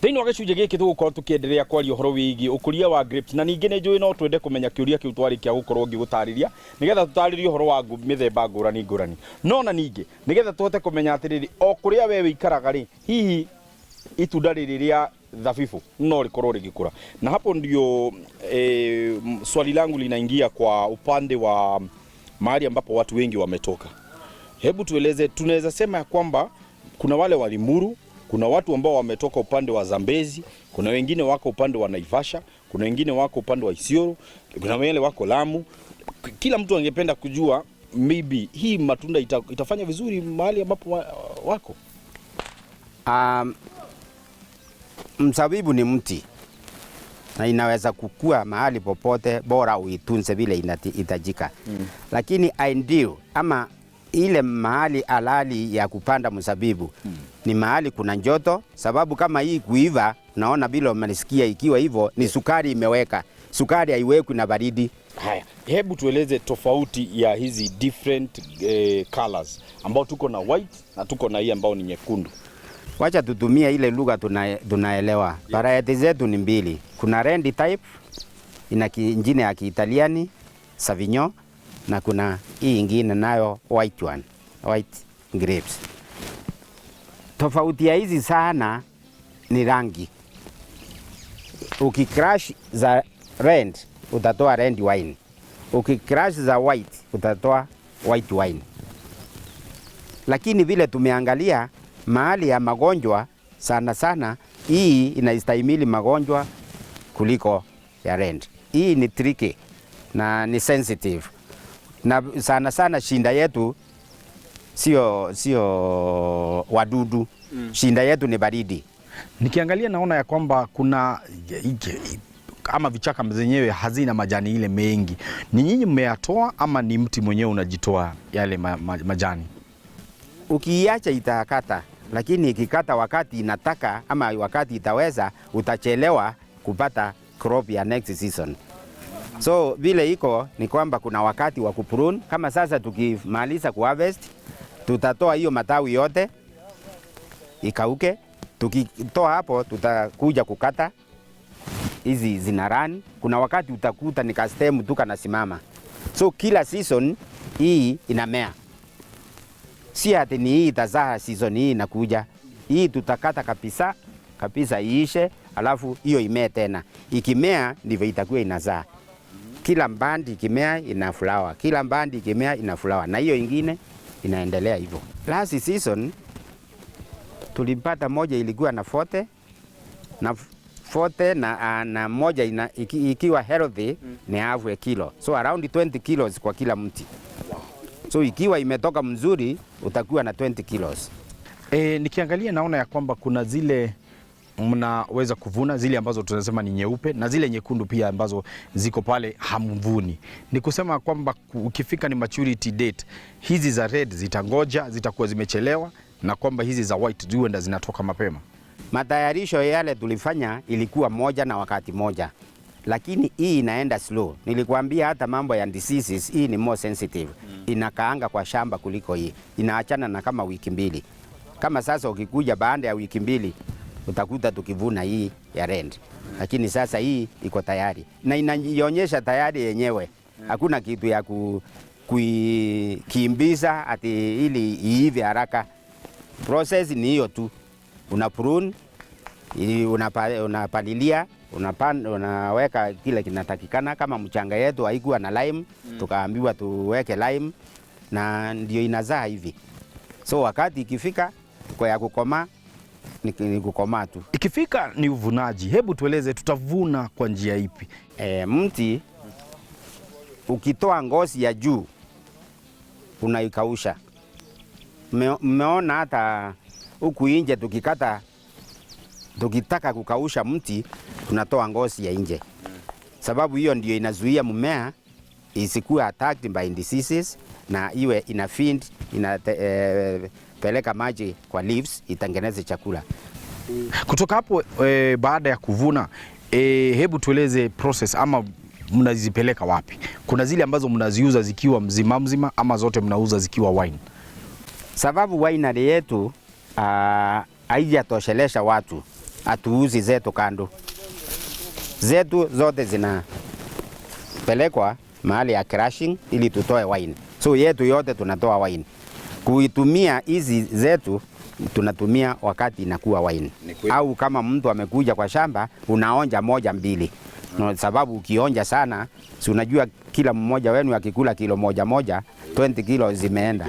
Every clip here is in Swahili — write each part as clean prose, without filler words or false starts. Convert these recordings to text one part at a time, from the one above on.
Thĩinĩ wa gĩcunjĩ gĩkĩ tũgũkorwo tũkĩenderea kwaria ũhoro wĩgiĩ ũkũria wa grapes, na ningĩ nĩ njũĩ no twende kũmenya kĩũria kĩu twarĩkia gũkorwo ngĩgũtarĩria, nĩgetha tũtarĩrie ũhoro wa mĩthemba ngũrani ngũrani. No na ningĩ nĩgetha tũhote kũmenya atĩrĩrĩ, o kũrĩa we wĩikaraga rĩ, hihi itunda rĩrĩ rĩa thabibũ no rĩkorwo rĩgĩkũra? Na hapo ndio swali langu linaingia kwa upande wa mahali ambapo watu wengi wametoka. Hebu tueleze, tunaweza sema ya kwamba kuna wale wa Limuru, kuna watu ambao wametoka upande wa Zambezi, kuna wengine wako upande wa Naivasha, kuna wengine wako upande wa Isiolo, kuna wale wako Lamu. Kila mtu angependa kujua maybe hii matunda itafanya vizuri mahali ambapo wako. Mzabibu ni mti na inaweza kukua mahali popote, bora uitunze vile inahitajika. Lakini ideal ama ile mahali halali ya kupanda mzabibu ni mahali kuna joto, sababu kama hii kuiva, naona vile umenisikia ikiwa hivyo ni sukari imeweka. Sukari haiwekwi na baridi. Haya, hebu tueleze tofauti ya hizi different colors ambao tuko na white na tuko na hii ambao ni nyekundu. Wacha tutumie ile lugha tunaelewa. Variety zetu ni mbili. Kuna red type ina jina ya Kiitaliani Sauvignon, na kuna hii ingine nayo white one, white grapes. Tofauti ya hizi sana ni rangi. Ukicrush za red utatoa red wine, ukicrush za white utatoa white wine. Lakini vile tumeangalia mahali ya magonjwa sana sana, hii inastahimili magonjwa kuliko ya red. Hii ni tricky na ni sensitive, na sana sana shinda yetu sio wadudu. Shinda yetu ni baridi. Nikiangalia naona ya kwamba kuna ama vichaka zenyewe hazina majani ile mengi. Ni nyinyi mmeyatoa ama ni mti mwenyewe unajitoa yale majani? Ukiiacha itakata, lakini ikikata wakati inataka ama wakati itaweza, utachelewa kupata crop ya next season. So vile iko ni kwamba kuna wakati wa kuprune. Kama sasa tukimaliza kuharvest, tutatoa hiyo matawi yote ikauke. Tukitoa hapo, tutakuja kukata hizi zina run. Kuna wakati utakuta ni stem tu kanasimama. So kila season hii inamea, si ati ni hii itazaa season hii inakuja. Hii tutakata kabisa kabisa iishe, alafu hiyo imee tena. Ikimea ndivyo itakuwa inazaa. Kila bud ikimea ina flower, kila bud ikimea ina flower, na hiyo ingine inaendelea hivyo. Last season tulipata moja ilikuwa na 40 na 40 na moja ikiwa healthy ni half a kilo, so around 20 kilos kwa kila mti. So ikiwa imetoka mzuri utakuwa na 20 kilos. Nikiangalia naona ya kwamba kuna zile mnaweza kuvuna zile ambazo tunasema ni nyeupe na zile nyekundu pia ambazo ziko pale hamvuni. Ni kusema kwamba ukifika ni maturity date, hizi za red zitangoja, zitakuwa zimechelewa, na kwamba hizi za white huenda zinatoka mapema. Matayarisho yale tulifanya ilikuwa moja na wakati moja, lakini hii inaenda slow. Nilikuambia hata mambo ya diseases, hii ni more sensitive. Inakaanga kwa shamba kuliko hii, inaachana na kama wiki 2. Kama sasa ukikuja baada ya wiki 2 utakuta tukivuna hii ya red, lakini sasa hii iko tayari na inaionyesha tayari yenyewe. Hakuna kitu ya kuikimbiza ati ili iive haraka. Process ni hiyo tu, una prune, unapalilia, unaweka kile kinatakikana. Kama mchanga yetu haikuwa na lime, tukaambiwa tuweke lime na ndio inazaa hivi. So wakati ikifika kwa ya kukomaa ni kukomaa tu. Ikifika ni uvunaji, hebu tueleze tutavuna kwa njia ipi? Mti ukitoa ngozi ya juu unaikausha. Mmeona hata huku nje tukitaka kukausha mti tunatoa ngozi ya nje, sababu hiyo ndio inazuia mmea isikuwe attacked by diseases na iwe ina feed, ina peleka maji kwa leaves itengeneze chakula. Kutoka hapo baada ya kuvuna hebu tueleze process ama mnazipeleka wapi? Kuna zile ambazo mnaziuza zikiwa mzima mzima ama zote mnauza zikiwa wine? Sababu winery yetu haijatoshelesha watu. Hatuuzi zetu kando, zetu zote zinapelekwa mahali ya crushing ili tutoe wine. So yetu yote tunatoa wine. Kuitumia hizi zetu tunatumia wakati inakuwa wine. Ni kweli. Au kama mtu amekuja kwa shamba unaonja moja mbili. No, sababu ukionja sana, si unajua kila mmoja wenu akikula kilo moja moja, 20 kilo zimeenda.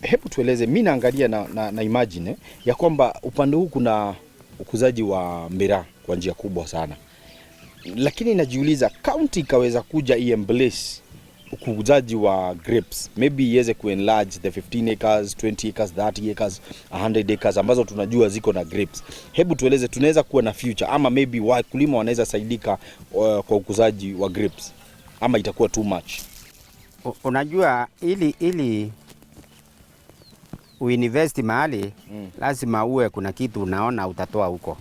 Hebu tueleze, mi naangalia na imagine ya kwamba upande huu kuna ukuzaji wa miraa kwa njia kubwa sana, lakini najiuliza county ikaweza kuja iembrace ukuzaji wa grapes, maybe iweze kuenlarge the 15 acres, 20 acres, 30 acres, 100 acres ambazo tunajua ziko na grapes. Hebu tueleze, tunaweza kuwa na future ama maybe wakulima wanaweza saidika kwa ukuzaji wa grapes ama itakuwa too much? Unajua ili uinvest mahali lazima uwe kuna kitu unaona utatoa huko.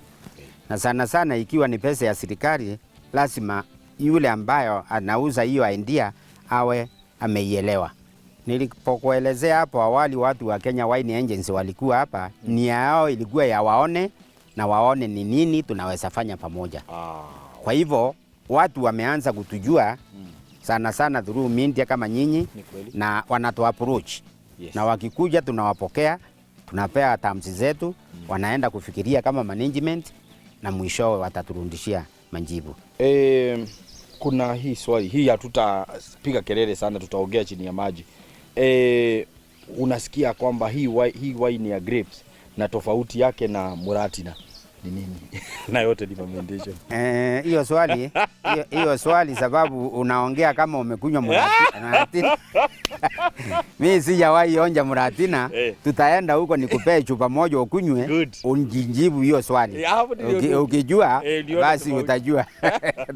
Na sana sana ikiwa ni pesa ya serikali, lazima yule ambayo anauza hiyo idea awe ameielewa. Nilipokuelezea hapo awali, watu wa Kenya Wine Agency walikuwa hapa, nia yao ilikuwa ya waone na waone ni nini tunaweza fanya pamoja. Kwa hivyo watu wameanza kutujua sana sana through media kama nyinyi, Ni kweli. na wanatu approach. Na wakikuja tunawapokea, tunapea terms zetu, wanaenda kufikiria kama management na mwishowe wataturudishia majibu. Kuna hii swali hii hatutapiga kelele sana, tutaongea chini ya maji. Unasikia kwamba hii wine ya grapes na tofauti yake na Muratina ni nini? Na yote ni fermentation. Hiyo swali sababu unaongea kama umekunywa Muratina. Mimi sijawahi onja Muratina. Tutaenda huko nikupee chupa moja ukunywe, Good. unjijibu hiyo swali. Hapo ndio tu. Ukijua, Ndio basi tofauti. utajua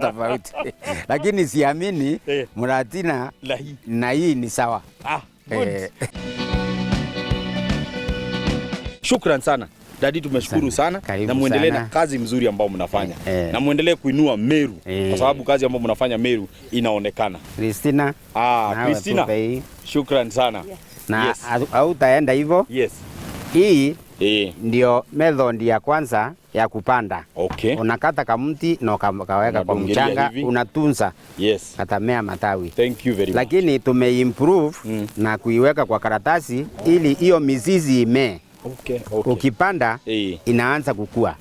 tofauti. Lakini siamini Muratina Na hii. na hii ni sawa. Good. Shukran sana Dadi, tumeshukuru Asante. sana. Karibu Na muendelee sana. na kazi mzuri ambayo mnafanya. Na muendelee kuinua Meru, kwa sababu kazi ambayo mnafanya Meru inaonekana. Christina. Nawe Christina. tupe hii. Shukran sana. Na Yes. hautaenda hivyo. Hii ndio method ya kwanza ya kupanda. Unakata kamti na ukaweka kwa Unadungilia mchanga, hivi. unatunza. Katamea matawi. Thank you very much. Lakini tumeimprove na kuiweka kwa karatasi ili hiyo mizizi imee. Ukipanda, inaanza kukua.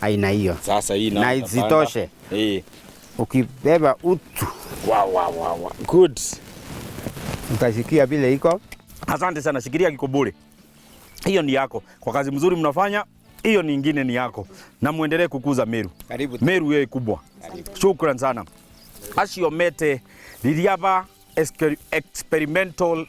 Aina hiyo. Sasa hii Na inaanza isitoshe. kupanda. Ukibeba utu. Wow, wow, wow, wow. Good. Utashikia vile iko. Asante sana, shikilia kikobole. Hiyo ni yako. Kwa kazi mzuri mnafanya, hiyo nyingine ni yako. Na muendelee kukuza Meru. Karibu. Meru yeye kubwa. Karibu. Shukran sana. Acio mete Ririaba Experimental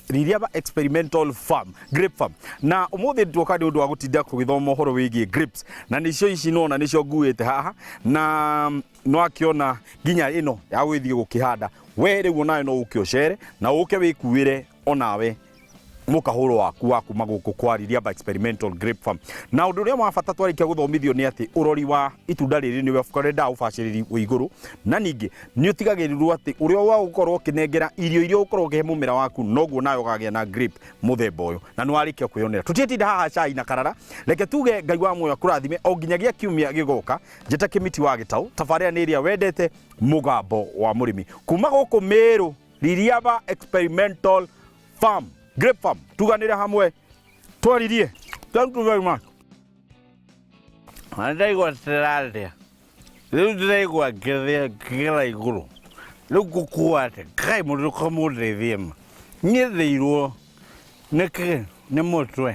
Ririaba Experimental Farm, Grape Farm. Na umuthi tuoka nĩ ũndũ wa gũtinda kũgĩthoma ũhoro wĩgiĩ grapes. Na nĩcio ici nona nĩcio nguĩte haha. Na no akĩona nginya ĩno ya gũgĩthiĩ gũkĩhanda. We rĩu onawe no ũke ũcere na ũke wĩkuĩre onawe mũkahũro waku wa kuma gũkũ kwa Ririaba Experimental Grape Farm. Na ũndũ ũrĩa wa bata twarĩkia gũthomithio nĩ atĩ ũrori wa itunda rĩrĩ nĩ ũrendaga ũbacĩrĩri wĩ igũrũ, na ningĩ nĩ ũtigagĩrĩrwo atĩ ũrĩa wa gũkorwo ũkĩnengera irio iria ũkorwo ũkĩhe mũmera waku noguo nawe ũkagĩa na grape mũthemba ũyũ, na nĩ warĩkia kwĩyonera. Tũtiĩtinda haha cai na karara, reke tuge Ngai wa muoyo akũrathime o nginyagia kiumia gĩgoka. Njĩta Kĩmiti wa Gĩtaũ, tabarĩra nĩ ĩrĩa wendete, mũgambo wa mũrĩmi, kuma gũkũ Meru, Ririaba Experimental Farm, Grape Farm. Tuganire hamwe twaririe. Thank you very much. Ndaigua tĩrarĩa rĩu, ndĩraigua ngĩrĩa ngĩgera igũrũ rĩu, ngũkua atĩ Ngai mũndũ kamũndeithie ma niĩ thĩirwo nĩkĩ nĩ mũtwe.